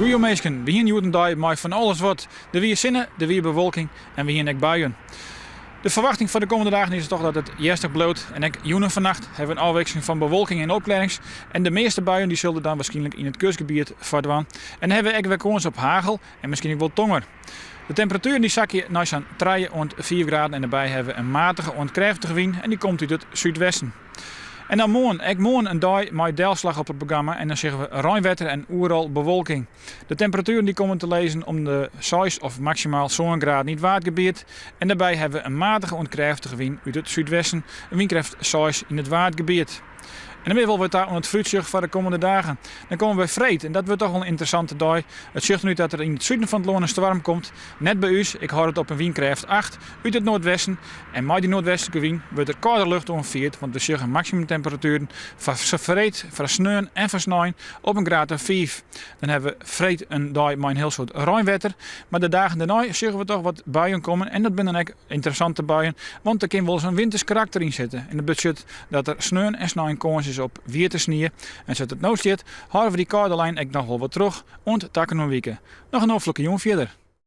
Goeie minsken, we hiene hjoed in dei mei fan alles wat. Der wie sinne, der wie bewolking en we hiene ek buien. De ferwachting foar de kommende dagen is toch dat it hjerstich bliuwt en ek jûn en fannacht hawwe we in ôfwikseling fan bewolking en opklearrings. En de measte buien dy sille dan wierskynlik yn it kustgebiet foardwaan. En dan hawwe we ek wer kâns op hagel en miskien ek wol tonger. De temperatueren dy sakje nei sa'n trije oant fiif graden en dêrby hawwe we in matige oant krêftige wyn en dy komt út it súdwesten. En dan moarn, ek moarn in dei mei delslach op it programma en dan sjogge we reinwetter en oeral bewolking. De temperatueren dy komme te lizzen om de seis of maksimaal sân graden yn it Waadgebiet en dêrby hawwe we in matige oant krêftige wyn út it súdwesten, in wynkrêft seis yn it Waadgebiet. En dan binne we wol wer ta oan it foarútsjoch foar de kommende dagen. Dan komme we by freed en dat wurdt toch wol in ynteressante dei. It sjocht derút dat der yn it suden fan it lân in stoarm komt. Net by ús, ik hâld it op in wynkrêft acht út it noardwesten. En mei dy noardwestlike wyn wurdt der kâlde lucht oanfierd, want we sjogge maksimumtemperatueren foar freed, foar sneon en foar snein op in graad of fiif. Dan hawwe we freed in dei mei in hiel soad reinwetter, mar de dagen dêrnei sjogge we toch wat buien kommen en dat binne dan ek ynteressante buien, want der kin wolris in winters karakter yn sitte. En dat betsjut dat der sneon en snein kâns is op wiete snie. En sa't it no stiet, hâlde we dy kâlde lijn ek noch wol wat troch oant takommende wike. Noch in noflike jûn fierder.